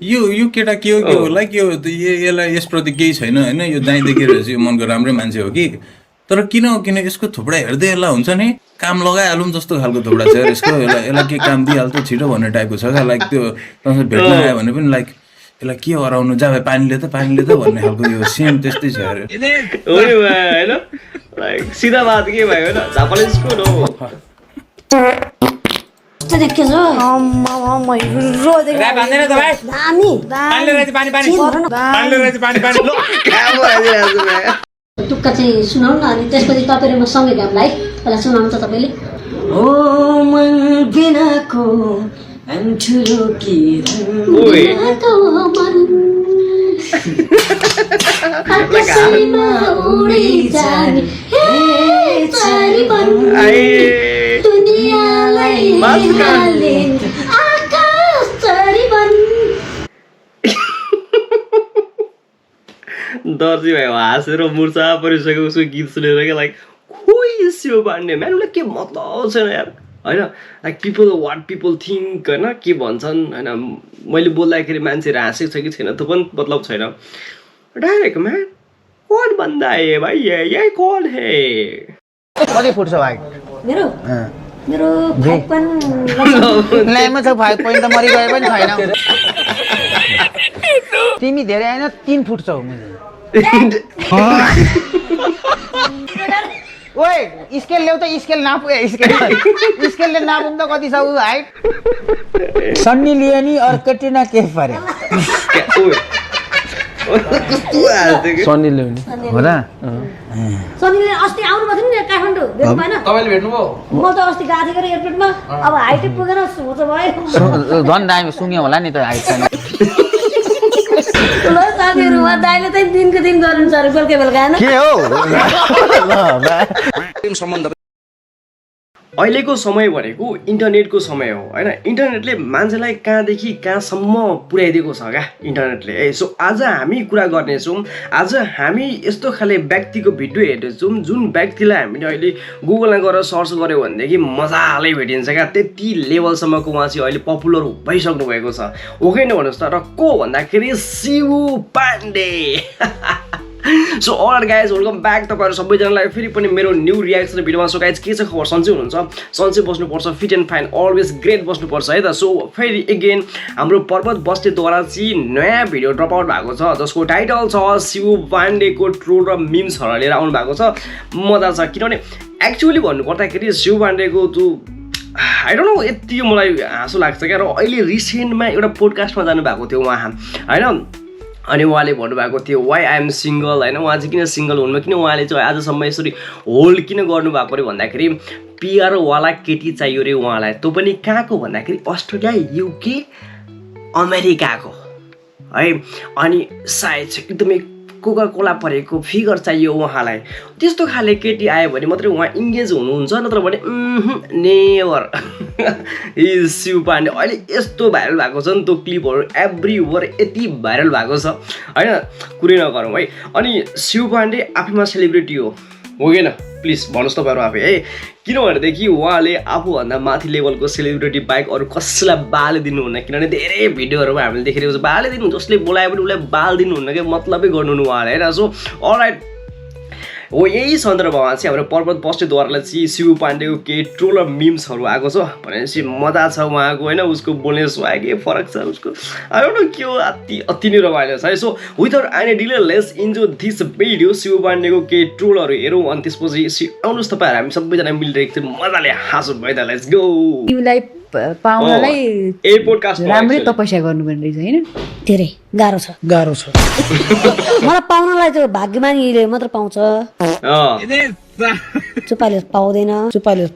यो केटा के हो लाइक यसलाई यसप्रति केही छैन होइन यो दाइ देखिरहेछ यो मनको राम्रै मान्छे हो कि तर किन यसको थुप्रा हेर्दै यसलाई हुन्छ नि काम लगाइहालौँ जस्तो खालको थुप्रा छ यसको यसलाई के काम दिइहाल्छ छिटो भन्ने टाइपको छ क्या लाइक त्यो तपाईँ भेट्न आयो भने पनि लाइक यसलाई के हराउनु जा भाइ पानीले त भन्ने खालको यो सेम त्यस्तै छ अरे सिधा बात के भयो होइन झापाले स्कुल हो टुक्का चाहिँ सुनाउनु न अनि त्यसपछि तपाईँले म सँगै गाउँलाई पहिला सुनाउनु त तपाईँले ओ मन बिनाको ठुलो आकाशैमा उडी जाने हे चारीपन दुनियाँलाई हाले आकाश चारीपन दर्जी भाइ हाँसेर मुर्चा परिसकेको उसको गीत सुनेर क्या लाइक खोइ शिव पाण्डे म्यान उसलाई के मतलब छैन यार होइन like people what people think होइन के भन्छन् होइन मैले बोल्दाखेरि मान्छेहरू हाँसेको छ कि छैन त्यो पनि मतलब छैन डाइरेक्ट म्यान कौन बन्दा है भाइ यही कौन है कति फुट छ भाइ मेरो मेरो 5 छ 5 पोइन्ट त मरिगए पनि छैन तिमी धेरै हैन 3 फुट छौ ओए स्केल ल्याउ त स्केल नाप स्केलले नापौँ त कति छ हाइट सन्नी लियोनी और कट्रिना कैफ परे सन्नी लियोनी हो र सन्नीले अस्ति आउनु भएको थियो नि काठमाडौँ भेट्नु भएन तपाईले भेट्नुभयो म त अस्ति गएको थिएँ एयरपोर्टमा अब हाइटै पुगेन सोच भयो झन् दामी सुन्यो होला नि त हाइट छैन ल साथीहरु उहाँ दाइले चाहिँ दिनको दिन गर्नुहुन्छ अरे बेलुका बेलुका हैन के हो सम्बन्ध अहिलेको समय भनेको इन्टरनेटको समय हो होइन इन्टरनेटले मान्छेलाई कहाँदेखि कहाँसम्म पुर्याइदिएको छ क्या इन्टरनेटले सो आज हामी कुरा गर्नेछौँ आज हामी यस्तो खाले व्यक्तिको भिडियो हेर्नेछौँ जुन व्यक्तिलाई हामीले अहिले गुगलमा गएर सर्च गऱ्यो भनेदेखि मजाले भेटिन्छ क्या त्यति लेभलसम्मको उहाँ चाहिँ अहिले पपुलर भइसक्नु भएको छ हो कि भन्नुहोस् त र को भन्दाखेरि Shiv Pandey so alright guys welcome back तपाईँहरू सबैजनालाई फेरि पनि मेरो न्यू रियाक्सन भिडियोमा सो गाइज के छ खबर सन्चै हुनुहुन्छ सन्चै बस्नुपर्छ fit and fine always great बस्नुपर्छ है त सो फेरि एगेन हाम्रो पर्वत बस्नेद्वारा चाहिँ नयाँ भिडियो ड्रप आउट भएको छ जसको टाइटल छ शिव पाण्डेको ट्रोल र मिम्सहरू लिएर आउनु भएको छ मजा छ किनभने एक्चुअली भन्नुपर्दाखेरि शिव पाण्डेको त्यो आई डोन्ट नो यति मलाई हाँसो लाग्छ क्या र अहिले रिसेन्टमा एउटा पोडकास्टमा जानुभएको थियो उहाँ होइन अनि उहाँले भन्नुभएको थियो वाइ आई एम सिङ्गल होइन उहाँ चाहिँ किन सिङ्गल हुनुभयो किन उहाँले चाहिँ आजसम्म यसरी होल्ड किन गर्नुभएको अरे भन्दाखेरि पिआरवाला केटी चाहियो रे उहाँलाई त्यो पनि कहाँको भन्दाखेरि अस्ट्रेलिया युके अमेरिकाको है अनि सायद चाहिँ एकदमै कोका कोला परेको फिगर चाहियो उहाँलाई त्यस्तो खाले केटी आयो भने मात्रै उहाँ इङ्गेज हुनुहुन्छ नत्र भने नेभर हि शिव पाण्डे अहिले यस्तो भाइरल भएको छ नि त्यो क्लिपहरू एभ्रिवेयर यति भाइरल भएको छ होइन कुरै नगरौँ है अनि शिव पाण्डे आफैमा सेलिब्रिटी हो कि प्लिज भन्नुहोस् तपाईँहरू आफै है किनभनेदेखि उहाँले आफूभन्दा माथि लेभलको सेलिब्रिटी बाहेक अरू कसैलाई बाल दिनुहुन्न किनभने धेरै भिडियोहरूमा हामीले देखिरहेको छ बालै दिनु जसले बोलायो भने उसलाई बाल दिनुहुन्न कि मतलबै गर्नुहुन्न उहाँले होइन सो अलराइट हो यही सन्दर्भमा चाहिँ हाम्रो पर्वत बस्नेद्वारालाई चाहिँ शिव पाण्डेको केही ट्रोल र मिम्सहरू आएको छ भनेपछि मजा छ उहाँको होइन उसको बोल्ने स्वागै फरक छ उसको आउनु के हो अति नै रमाइलो छ है so without any delay let's enjoy this video Shiv पाण्डेको केही ट्रोलहरू हेरौँ अनि त्यसपछि आउनुहोस् तपाईँहरू हामी सबैजना मिलिरहेको थियौँ मजाले हाँसो भइदा लेट्स गो तिमीलाई पाउनलाई ए पोडकास्ट राम्रै तपस्या गर्नुपर्ने रहेछ होइन धेरै गाह्रो छ मलाई पाउनलाई त्यो भाग्यमानीले मात्र पाउँछ चुपाले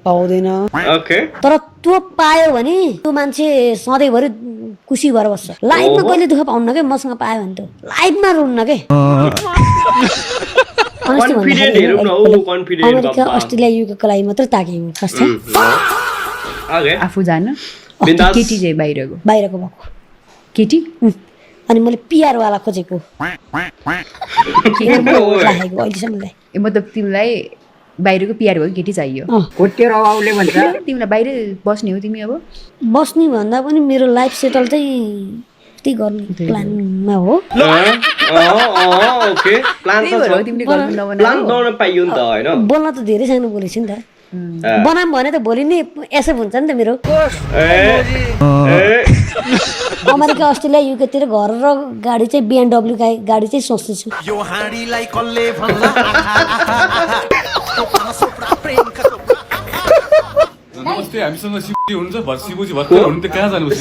पाउँदैन ओके तर त्यो पायो भने त्यो मान्छे सधैँभरि खुसी भएर बस्छ लाइफमा कहिले दुःख पाउन्न के मसँग पायो भने त लाइफमा रुन्न के अमेरिका अस्ट्रेलिया युकेको लागि मात्रै ताकेको खास आफू जान केटी चाहिँ बाहिरको भएको केटी अनि मैले पिआरवाला खोजेको मतलब तिमीलाई बाहिरको पिआर भएको केटी चाहियो कोटेर अभावले भन्छ तिमीलाई बाहिर बस्ने हो तिमी अब बस्ने भन्दा पनि मेरो लाइफ सेटल चाहिँ त्यही गर्ने प्लानमा हो। ओके प्लान त्यही भएर हो तिमीले गर्नु नबनाऊ। प्लान बनाउन पाइयो नि त होइन बोल्न त धेरै सानो बोलेको छु नि त, बनाम भने त भोलि नै एसएफ हुन्छ नि त मेरो। अमेरिका अस्ट्रेलिया युकेतिर घर र गाडी चाहिँ BMW गाडी चाहिँ सोच्दैछु। नमस्ते, हामीसँग शिवजी हुनुहुन्छ, शिवजी भर्खर हुनु त कहाँ जानुपर्छ?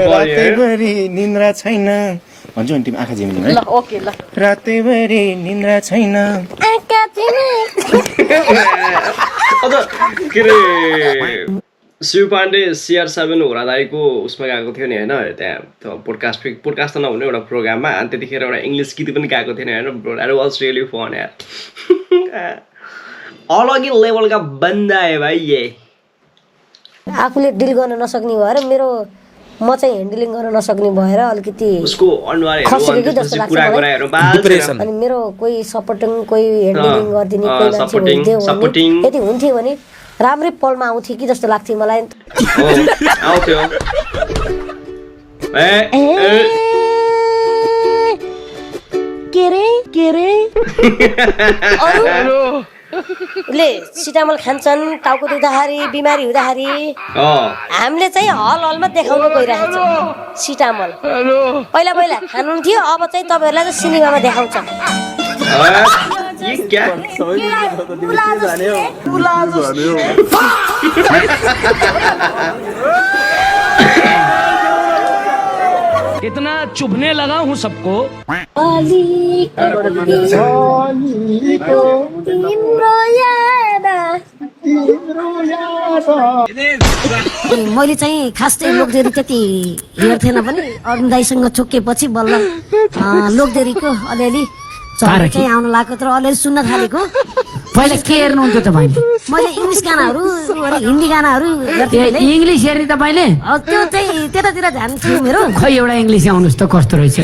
रातैभरि निन्द्रा छैन भन्छु नि तिमी आँखा झिमिनु है। ओके ल रातैभरि निन्द्रा छैन। अझ के अरे शिव पाण्डे CR7 होरा दाईको उसमा गएको थियो नि होइन, त्यहाँ पोडकास्ट त नहुने एउटा प्रोग्राममा, अनि त्यतिखेर एउटा इङ्ग्लिस गीत पनि गएको थिएन होइन। द्याट वाज रियली फन यार। अलगै लेभलका बन्दा है भाइ ये। आफूले डिल गर्न नसक्ने भएर म चाहिँ ह्यान्डलिङ गर्न नसक्ने भएर अलिकति उसको अनुहारहरू खसेको कि जस्तो लाग्छ कुरा मलाई। गराहरू बाल अनि मेरो कोही सपोर्टिङ कोही ह्यान्डलिङ गरिदिने कोही मान्छे सपोर्टिङ हुन्थ्यो यदि हुन्थ्यो भने राम्रै पलमा आउँथ्यो कि जस्तो लाग्थ्यो मलाई। आउँथ्यो के रे ले सिटामल खान्छन् टाउको दुख्दाखेरि बिमारी हुँदाखेरि, हामीले चाहिँ हलमा देखाउन गइरहेको छौँ सिटामल। पहिला खानुहुन्थ्यो, अब चाहिँ तपाईँहरूलाई चाहिँ सिनेमामा देखाउँछ। कितना चुभने लगा हूँ सबको। मैले चाहिँ खास चाहिँ लोकदेरी त्यति हेर्थेन पनि अरुण दाईसँग चोकेपछि बल्ल लोकदेरीको अलिअलि चाहिँ आउन लागेको, तर अलिअलि सुन्न थालेको। पहले के हेर्नुहुन्थ्यो तपाईँले? मैले इङ्ग्लिस गानाहरू हिन्दी गानाहरू गर्थेँ। इङ्ग्लिस हेर्ने तपाईँले? त्यो चाहिँ त्यतातिर ध्यान थियो मेरो। खै एउटा इङ्ग्लिस आउनुहोस् त कस्तो रहेछ।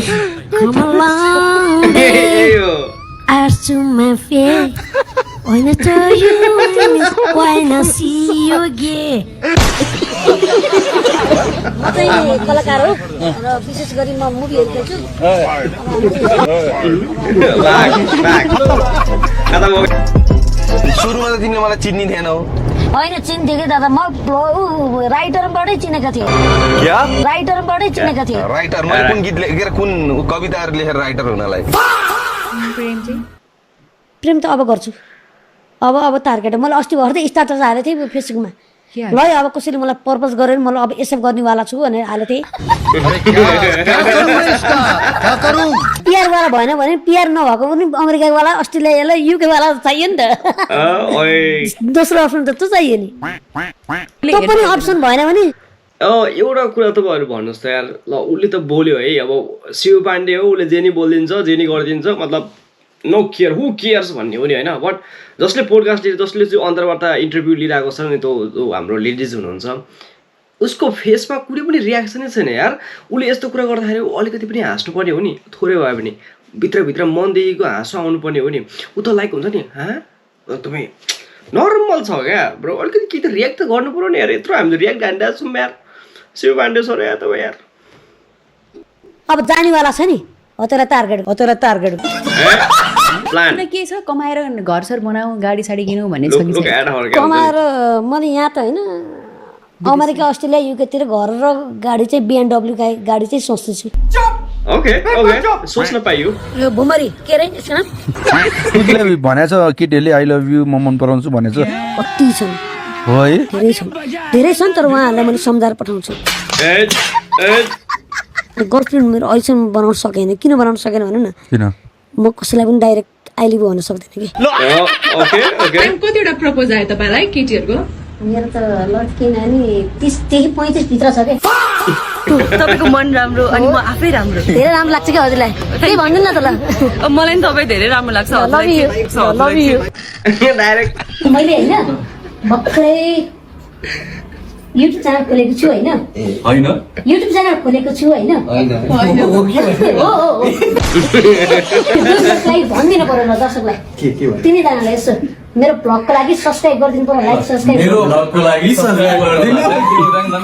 कलाकार हो र विशेष गरी म मुभीहरू खेल्छु। सुरुमा त तिमीले मलाई चिन्ने थिएन हो? होइन चिन्थ्यो कि दादा, म राइटरबाटै चिनेको थिएँ। राइटरबाटै चिनेको थिएँ। राइटर मैले कुन गीत लेखेर कुन कविताहरू लेखेर राइटर हुनलाई? प्रेम त अब गर्छु, अब टार्गेट। मैले अस्ति भर्दै स्टाटस हालेको थिएँ फेसबुकमा, ल अब कसैले मलाई पर्पज गरेर मलाई अब एसेप्ट गर्नेवाला छु भनेर हालेको थिएँ। पिआरवाला भएन भने पिआर नभएको पनि अमेरिकावाला अस्ट्रेलियावाला युकेवाला चाहियो नि त। दोस्रो अप्सन त त्यो चाहियो नि, त्यो पनि अप्सन भएन भने। एउटा कुरा तपाईँहरू भन्नुहोस् त यार, ल उसले त बोल्यो है, अब शिव पाण्डे हो, उसले जे नि बोलिदिन्छ जे नि गरिदिन्छ, मतलब नो केयर, हु केयर्स भन्ने हो नि होइन। बट जसले पोडकास्ट लिएर जसले चाहिँ अन्तर्वार्ता इन्टरभ्यू लिइरहेको छ नि, त्यो हाम्रो लेडिज हुनुहुन्छ, उसको फेसमा कुनै पनि रियाक्सनै छैन यार। उसले यस्तो कुरा गर्दाखेरि अलिकति पनि हाँस्नुपर्ने हो नि, थोरै भए पनि भित्रभित्र मनदेखिको हाँसो आउनुपर्ने हो नि। ऊ त लाइक हुन्छ नि, तपाईँ नर्मल छ क्या ब्रो, अलिकति के त रियाक्ट त गर्नु पऱ्यो नि यार। यत्रो हामीले रियाक्ट हानिरहेको छौँ यार, शिव पाण्डे सर या तपाईँ यार। अब जानेवाला छ नि, हो त्यसलाई टार्गेट प्लान के छ, कमाएर घर सर बनाऊ, गाडी साडी किनौँ भन्ने छ कि छैन? कमाएर मैले यहाँ त होइन अमेरिका अस्ट्रेलिया युकेतिर घर र गाडी चाहिँ BMW गाडी चाहिँ सोच्दैछु। ओके सोच्न पाइयो। यो भुमरी के अरे यसको नाम? उसले भनेछ केटीहरूले आई लभ यु म मन पराउँछु भनेछ। कति छन्? हो है, धेरै छन्, तर उहाँहरूलाई मैले सम्झाएर पठाउँछु। गर्लफ्रेन्ड मेरो अहिलेसम्म बनाउन सकेन। किन बनाउन सकेन भनौँ न, किन? म कसैलाई पनि डाइरेक्ट आई लभ यु भन्न सक्दैन कि। कतिवटा प्रपोज आयो तपाईँलाई केटीहरूको? मेरो त लड्की नानी 30 देखि 35 भित्र छ के। तपाईँको मन राम्रो अनि म आफै राम्रो। धेरै राम्रो लाग्छ कि हजुरलाई? त्यही भन्नु न त ल। मलाई नि तपाईँ धेरै राम्रो लाग्छ। लभ यु डाइरेक्ट मैले होइन भर्खरै युट्युब च्यानल खोलेको छु होइन। युट्युब च्यानल खोलेको छु होइन। भनिदिनु पर्यो ल दर्शकलाई, तिनैजनालाई यसो मेरो ब्लगको लागि सब्स्क्राइब गरिदिनु पर्यो लाइक सब्स्क्राइब मेरो ब्लगको लागि सब्स्क्राइब गरिदिनु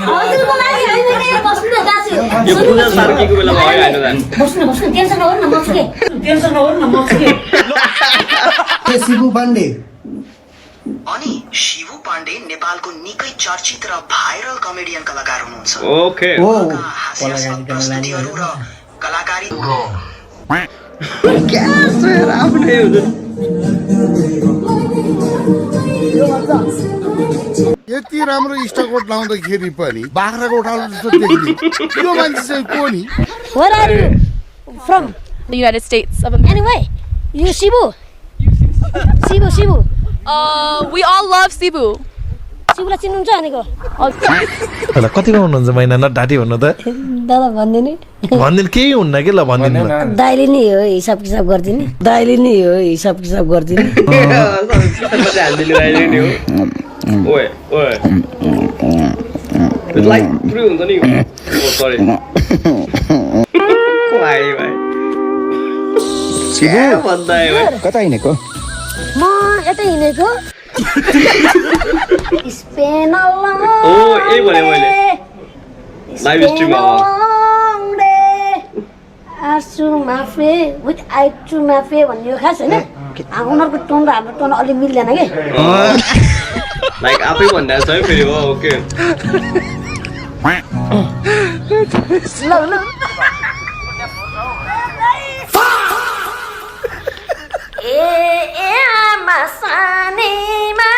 हजुरको लागि होइन बस्नु न दाजु यो पूजा सार्कीको बेलामा भयो हैन जान बस्नु टेन्सन नगर्नु न म छु के शिबु पाण्डे अनि शिबु पाण्डे नेपालको निकै चर्चित र भाइरल कमेडियन कलाकार हुनुहुन्छ। ओके प्रस्तुतिहरू र कलाकारी यति राम्रो इष्टकोट लाउँदाखेरि पनि बाख्राको उठाउनु जस्तो देखिने यो मान्छे चाहिँ को नि? Where are you from? The United States of America. Anyway, you Shibu. We all love Cebu. शिबुलाई चिन्नुहुन्छ भनेको ल कतिमा हुनुहुन्छ महिना नडाटी भन्नु त दादा भन्दिने भन्दिन केही हुन्न कि ल भन्दिन दाइले नि हो हिसाब किताब गर्दिने हाल्दिनु राइले नि हो ओए लाइक पुरै हुन्छ नि ओ सरी भाइ के भन्दा है भाइ कता हिँडेको? म यतै हिँडेको स्पेन ओ ए भने मैले लाइभ स्ट्रिम आसु माफे विथ आई टु माफे भन्ने खास हैन उनीहरूको टोन र हाम्रो टोन अलि मिल्दैन के लाइक आफै भन्दा छ है फेरि हो ओके ल ए आमा सानीमा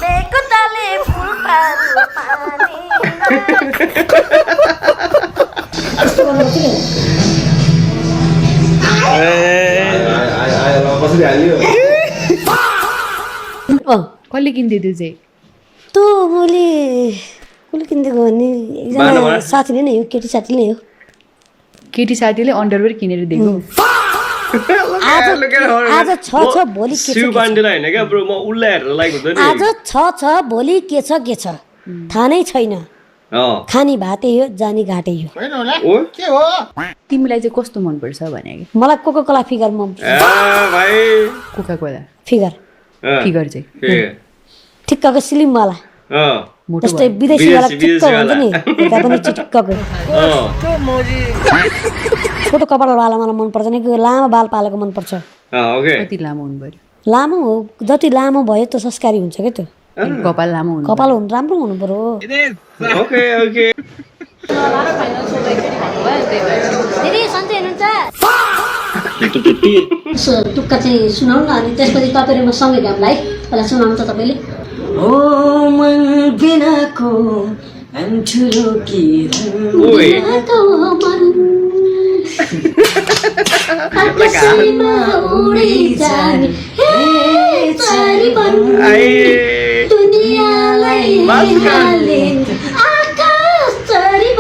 बेको ताले फुल पारू पानी कसले किनिदियो त्यो चाहिँ तँ मैले कसले किनिदिएको भने एकजना साथीले नै हो केटी साथीले नै हो केटी साथीले अन्डरवेयर किनेर दिएको आज छ भोलि के शिव पाण्डेलाई हैन क्या ब्रो म उल्लाई हेरेर लाइक हुन्छ नि आज छ भोलि के छ थाहा नै छैन खानी भातै हो जानी घाटै हो के हो? तिमीलाई चाहिँ कस्तो मनपर्छ भने कि मलाई कोको कोला फिगर मन भाइ कोका कोला फिगर चाहिँ ठिक्कको स्लिमवाला जस्तै विदेशीवाला ठिक्क हुन्छ नि यता पनि चिटिक्कको छोटो कपालवाला मलाई मनपर्छ नि लामो बाल पालेको मनपर्छ कति लामो हुनु पर्यो लामो हो जति लामो भयो त्यो संस्कारी हुन्छ क्या त्यो कपाल लामो हुनु कपाल राम्रो हुनु पर्यो ओके सन्चै हुनुहुन्छ टुक्का चाहिँ सुनाउनु न अनि त्यसपछि तपाईँले म सँगै हामीलाई पहिला सुनाउनु त तपाईँले ओ मन बिनाको ठुलो के आकाशमा उडी जाने दुनियाँलाई हाले आकाश चढी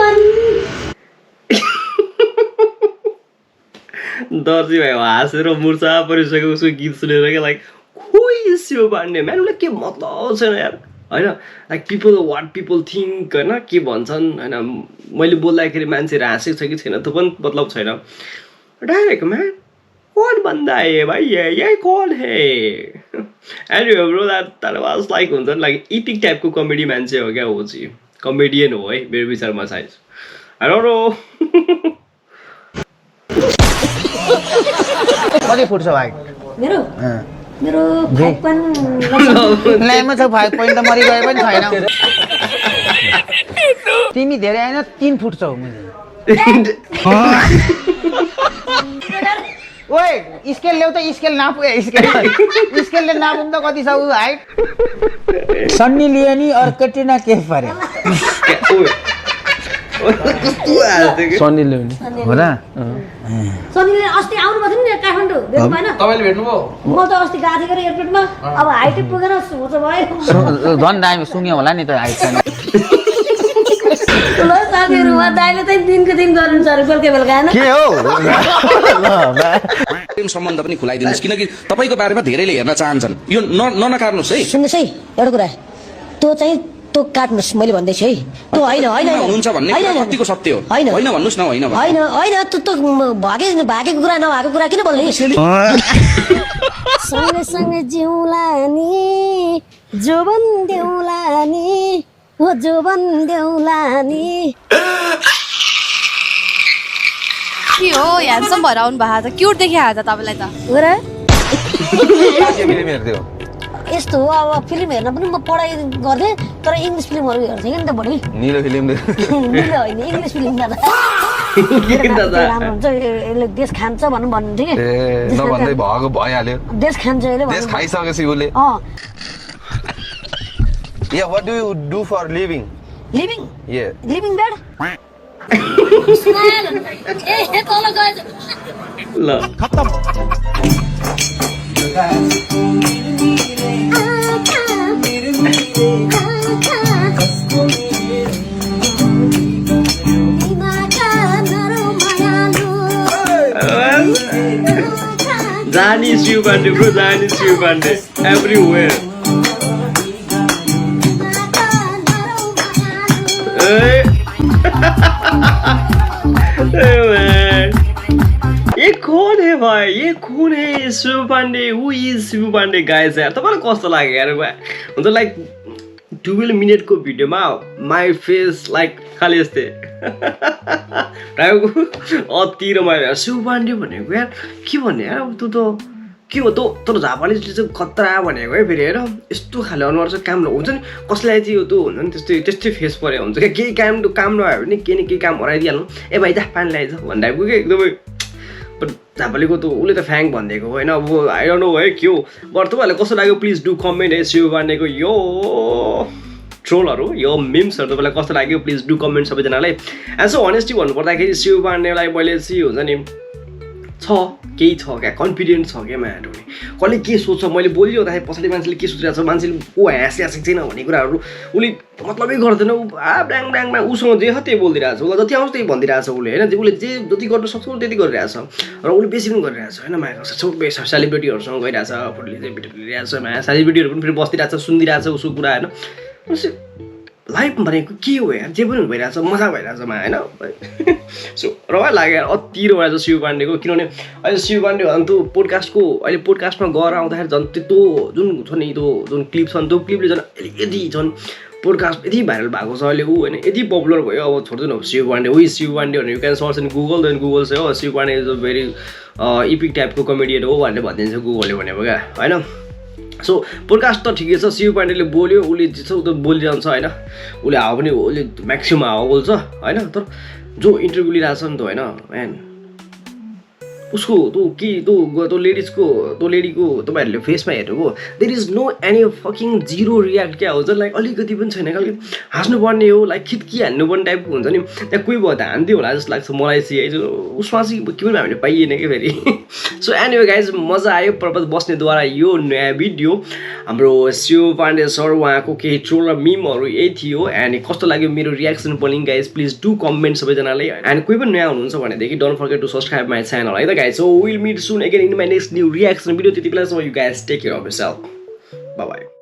दर्जी भाइ हाँसेर मुर्छा परिसकेको उसको गीत सुनेर क्या लाइक खोइ शिव पाण्डे म्यान उसलाई के मतलब छैन यार होइन लाइक वाट पिपल थिङ्क होइन के भन्छन् होइन मैले बोल्दाखेरि मान्छेहरू हाँसेको छ कि छैन त्यो पनि मतलब छैन डाइरेक्ट म्यान कौन बन्दा है भाइ यही कौन है and bro that was like हुन्छ नि लाइक इटिक टाइपको कमेडी मान्छे हो क्या हो चाहिँ कमेडियन हो है मेरो विचारमा सायद आई डोन्ट नो कति फुट छ भाइ मेरो 5.1 लाइनमा छ 5 पोइन्ट त मरिगए पनि छैन तिमी धेरै हैन 3 फुट छौ ओए स्केल ल्याउ त स्केल नाप स्केलले नापौँ त कति छ हाइट सन्नी लियोनी और कट्रिना कैफ अरे सन्नी लियोनी हो र सन्नीले अस्ति आउनु भएको थियो नि काठमाडौँ भेट्नु भएन तपाईले भेट्नुभयो म त अस्ति गएको थिएँ एयरपोर्टमा अब हाइट पुगेर सोच भयो झन् दामी सुन्यो होला नि त हाइट छैन ल साथीहरुमा दाइले चाहिँ दिनको दिन गर्नुहुन्छ अरे बेलुका बेलुका हैन के हो प्रेम सम्बन्ध पनि खुलाइदिनुस् किनकि तपाईको बारेमा धेरैले हेर्न चाहन्छन् यो ननकार्नुस् है सुन्नुस् है एउटा कुरा त्यो चाहिँ तँ काट्नुहोस् मैले भन्दैछु है तँ होइन हुनुहुन्छ भन्ने कुरा कतिको सत्य हो होइन भन्नुहोस् न होइन होइन तँ भागेको कुरा नभएको कुरा किन बोल्ने सँगै जिउँला नि जोबन देउला नि हो जोबन देउला नि के हो ह्यान्डसम भएर आउनु भएको त क्युट देखिया त तपाईँलाई त हो र फिल्म हेर्थ्यो यस्तो हो अब फिल्म हेर्न पनि म पढाइ गर्थेँ तर इङ्ग्लिस फिल्महरू हेर्थेँ कि नि त बढी निलो फिल्म निलो होइन इङ्ग्लिस फिल्म दादा राम्रो हुन्छ यसले देश खान्छ भनौँ भन्नुहुन्थ्यो कि ए नभन्दै भएको भइहाल्यो देश खान्छ यसले देश खाइसकेपछि उसले या what do you do for living living bed ल जानी शिव पाण्डे ब्रो जानी शिव पाण्डे एभ्रिवेयर ये कौन है भाई ये कौन है Shiv Pandey who is Shiv Pandey guys यार तपाईँलाई कस्तो लाग्यो यार हुन्छ लाइक 12 मिनटको भिडियोमा माई फेस लाइक खालि यस्तै टाइपको अति रमाइलो शिव पाण्डे भनेको यार के भन्ने यार अब त के हो तर झापालीले चाहिँ खतरा भनेको है फेरि हेर यस्तो खाले अनुहार चाहिँ काम हुन्छ नि कसैलाई चाहिँ यो हुन्छ नि त्यस्तै फेस परे हुन्छ क्या केही काम नभयो भने केही न केही काम हराइदिइहाल्नु ए भाइ दा पानी ल्याइज भन्ने टाइपको क्या एकदमै झापालीको त उसले त फ्याङ भनिदिएको होइन अब आई डोन्ट नो है के हो बट तपाईँहरूलाई कस्तो लाग्यो प्लिज डु कमेन्ट है शिव पाण्डेको यो ट्रोलहरू यो मिम्सहरू तपाईँलाई कस्तो लाग्यो प्लिज डु कमेन्ट सबैजनालाई एन्ड सो अनेस्टली भन्नुपर्दाखेरि शिव पाण्डेलाई मैले चाहिँ हुन्छ नि केही छ क्या कन्फिडेन्ट छ क्या मायाहरू कसले के सोच्छ मैले बोलिरहँदाखेरि पछाडि मान्छेले के सोचिरहेको छ मान्छेले को हाँसिरहेको छैन भन्ने कुराहरू उसले मतलबै गर्दैन ब्याङ ब्याङमा उसँग जे त्यही बोलिदिरहेको छ उसलाई जति आउँछ त्यही भनिदिरहेको छ उसले होइन उसले जे जति गर्न सक्छ त्यति गरिरहेछ र उसले बेसी पनि गरिरहेको छ होइन माया सेलिब्रेटीहरूसँग गइरहेछ फोटोले चाहिँ भिडियो लिइरहेको छ माया सेलिब्रेटीहरू पनि फेरि बसिरहेको छ सुनिदिरहेको छ उसको कुरा होइन लाइफ भनेको के हो यार जे पनि भइरहेछ मजा भइरहेछ मा होइन सो रमाइलो लाग्यो यार अति रमाइलो छ शिव पाण्डेको किनभने अहिले शिव पाण्डे भन् त्यो अहिले पोडकास्टमा गएर आउँदाखेरि झन् त्यो जुन छ नि त्यो जुन क्लिप छ नि त्यो क्लिपले झन् यति झन् पोडकास्ट यति भाइरल भएको छ अहिले ऊ होइन यति पपुलर भयो अब छोड्दैन अब शिव पाण्डे उही शिव पाण्डे भने you can search in Google then Google चाहिँ हो Shiv Pandey is a very epic टाइपको कमेडियन हो भनेर भनिदिन्छ गुगलले भनेको क्या होइन सो पोडकास्ट त ठिकै छ शिव पाण्डेले बोल्यो उसले जे छ उ त बोलिरहन्छ होइन उसले हावा पनि उसले म्याक्सिमम हावा बोल्छ होइन तर जो इन्टरभ्यू लिइरहेको छ नि त होइन म्यान उसको त्यो लेडीको तपाईँहरूले फेसमा हेरेको there is no any fucking zero react क्या हुन्छ लाइक अलिकति पनि छैन खालि हाँस्नुपर्ने हो लाइक खित्की हान्नुपर्ने टाइपको हुन्छ नि त्यहाँ कोही भयो त हान्थ्यो होला जस्तो लाग्छ मलाई चाहिँ उसमा चाहिँ के पनि हामीले पाइएन कि फेरि सो एनिवे गाइज मजा आयो पर्पज बस्नेद्वारा यो नयाँ भिडियो हाम्रो शिव पाण्डे सर उहाँको केही ट्रोल र मिमहरू यही थियो एन्ड कस्तो लाग्यो मेरो रियाक्सन पनि गाइज प्लिज डु कमेन्ट सबैजनाले एन्ड कोही पनि नयाँ हुनुहुन्छ भनेदेखि don't forget to subscribe my channel है त guys, so we'll meet soon again in my next new reaction video. Till then, you guys take care of yourself. Bye bye.